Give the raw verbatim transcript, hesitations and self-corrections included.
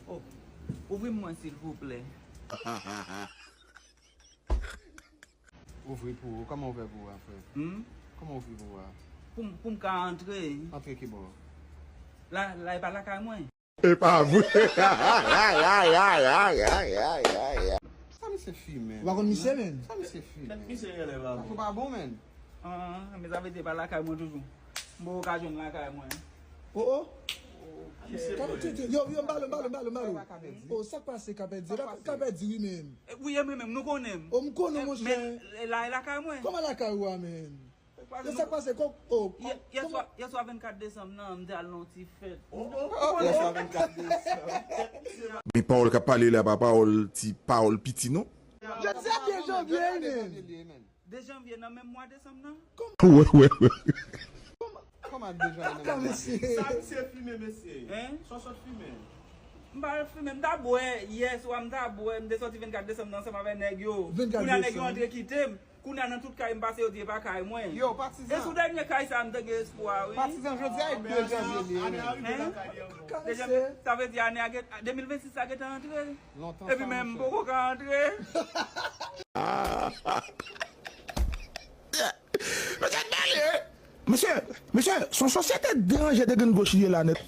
Oh, ouvri m mwen silvouplè. Ouvri pou ou. Kòman ou fè pou ou a, frè? Hmm? Kòman ouvri pou ou a? Pou m- pou m ka antre. Antre ki bò? La, la e pa lakay mwen. E pa vre. Sa misye fimen? Ou pa konn misye, men? Sa misye fimen? Misye genlè pa Sa bon. pa bon, menn. Ah, men sa vle di e pa lakay mwen toujou. M poko ka jwenn lakay mwen. Oh, oh. Yo, yo, m pale, m pale, m pale, m pale. Oh, sa k pase, Kapèdi? Kapèdi, wi, men. Eh, wi, e mwen menm, nou konnen m. Oh, m konnen, monchè. Men la e lakay mwen. Kòman lakay ou a, men? Yo, sa k pase? Kò, oh, Yè- Yèswa yèswa vennkat desanm nan, m te al nan yon ti fèt. Yèswa vennkat desanm. Men pawòl k ap pale la pa pawòl ti pawòl piti non. Jodi a de janvye, wi, men. De janvye nan menm mwa desanm nan. Wè, wè, wè. Kòman de janvye nan menm mwa? Mesye. Sa misye fimen, mesye. Hein? Sòsòt fimen. M pa fimen, m ta bwè yè swa, m ta bwè, m te sòti vennkat desanm nan ansanm avèk nèg yo. Vennkat Kounye a nèg yo desanm. Antre kite m. Kounye a nan tout kay m pase yo di e pa kay mwen. Yo, E patizan. sou dènye kay sa a m te gen espwa wi. Patizan, jodi a e de janvye li ye, menn. Hein? De janvye, sa vle di ane a gen, de mil vennsis la gentan antre. Lontan Epi sa, menm m monchè. poko ka antre. Mesye, mesye, mesye, se yon sosyete deranje de grenn goch li ye la nèt.